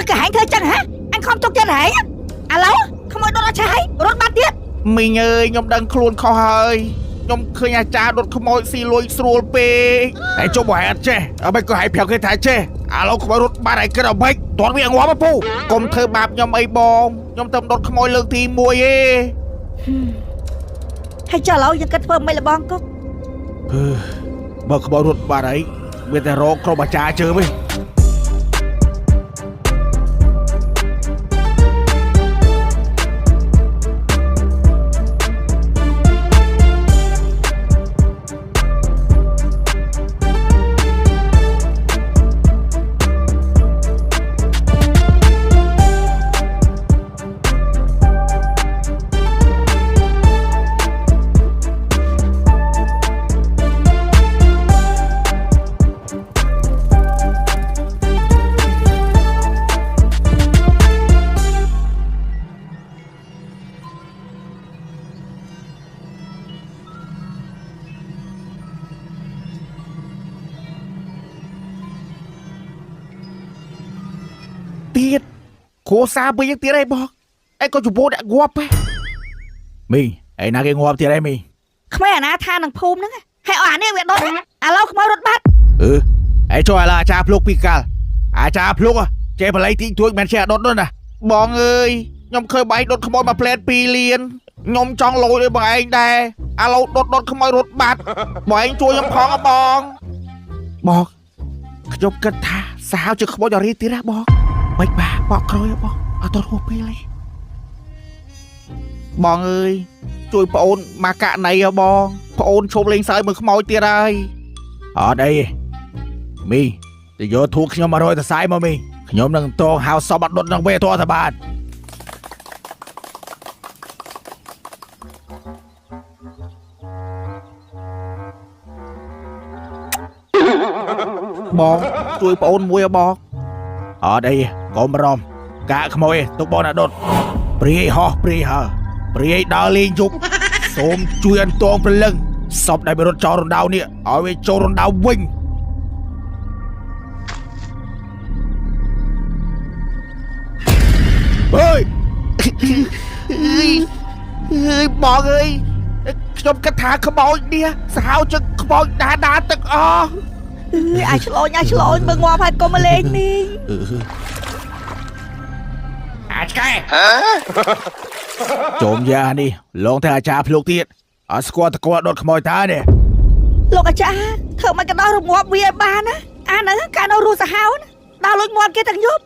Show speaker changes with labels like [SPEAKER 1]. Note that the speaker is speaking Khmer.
[SPEAKER 1] មិនក៏ហែងធ្វើចឹងហ៎អញខំទុកចិត្តហែងឥឡូវខ្មោចដុតអត់ឆេះហើយរត់បាត់ទៀត
[SPEAKER 2] មីងអើយខ្ញុំដឹងខ្លួនខុសហើយខ្ញុំឃើញអាចារ្យដុតខ្មោចស៊ីលុយស្រួលពេកហើយចុះបើហែងអត់ចេះអ្មេចក៏ហែងប្រាប់គេថាចេះឥឡូវខ្មោចរត់បាត់ហើយគិតអ្មេចតន់វាងាប់ហ៎ពូកុំធ្វើបាបខ្ញុំអីបងខ្ញុំទៅដុតខ្មោចលើកទី1ឯង
[SPEAKER 1] ហើយចុះឥឡូវយើងគិតធ្វើមិនលបងគុក
[SPEAKER 2] បើខ្មោចរត់បាត់ហើយមានតែរកក្រុមអាចារ្យជើមឯងទៀតគ្រួសារវិញទៀតអីបងអីក៏ជពោអ្នកងាប់ហ៎មីងឯណាគេងាប់ទៀតអីមីង
[SPEAKER 1] ក្មេងអាណាថានឹងភូមិហ្នឹងហើយអស់អានេះវាដុតឥឡូវខ្មោចរត់បាត់
[SPEAKER 2] អឺឯចុះឥឡូវអាចារ្យភ្លុកពីកាលអាចារ្យភ្លុកចេះបល័យទីទួចមិនចេះដុតនោះណាបងអើយខ្ញុំឃើញបែកដុតខ្មោចមួយផ្លែត2លានខ្ញុំចង់លួចឲ្យបងឯងដែរឥឡូវដុតដុតខ្មោចរត់បាត់បងឯងជួយខ្ញុំផងបងបងខ្ញុំគិតថាសាហាវជាខ្មោចអរីទៀតណាបងមិនបាបកក្រោយបងអត់តរស់ពេលទេបងអើយជួយប្អូនមកករណីហ៎បងប្អូនឈប់លេងសើចមើលខ្មោចទៀតហើយអត់អីមីទៅយកធូបខ្ញុំ100តសៃមកមីខ្ញុំនឹងតងហៅសពអត់ដុតនឹងវេតតបានបងជួយប្អូនមួយហ៎បងអត់អីកុំរំកាកខ្មោចទុកបងណាដុតព្រាយហោះព្រាយហើព្រាយដើរលេងយប់សូមជួយអន្តងព្រលឹងសពដែលវារត់ចោលរណ្ដៅនេះឲ្យវាចូលរណ្ដៅវិញអើយអើយបងអើយខ្ញុំគិតថាខ្មោចនេះសាហាវជាងខ្មោចដាដាទឹកអស់
[SPEAKER 1] អើយអាឆ្លូញអាឆ្លូញមើលងាប់ហើយកុំមកលេងមីង
[SPEAKER 2] អាចកែចូលយ៉ានេះលងតែអាចារ្យភ្លុកទៀតអត់ស្គាល់តកដុតខ្មោចតានេះ
[SPEAKER 1] លោកអាចារ្យធ្វើមិនក៏ដោះរងាប់វាឲ្យបានណាអាហ្នឹងកាលនៅរស់សាហាវណាដើរលួចមាត់គេទាំងយប់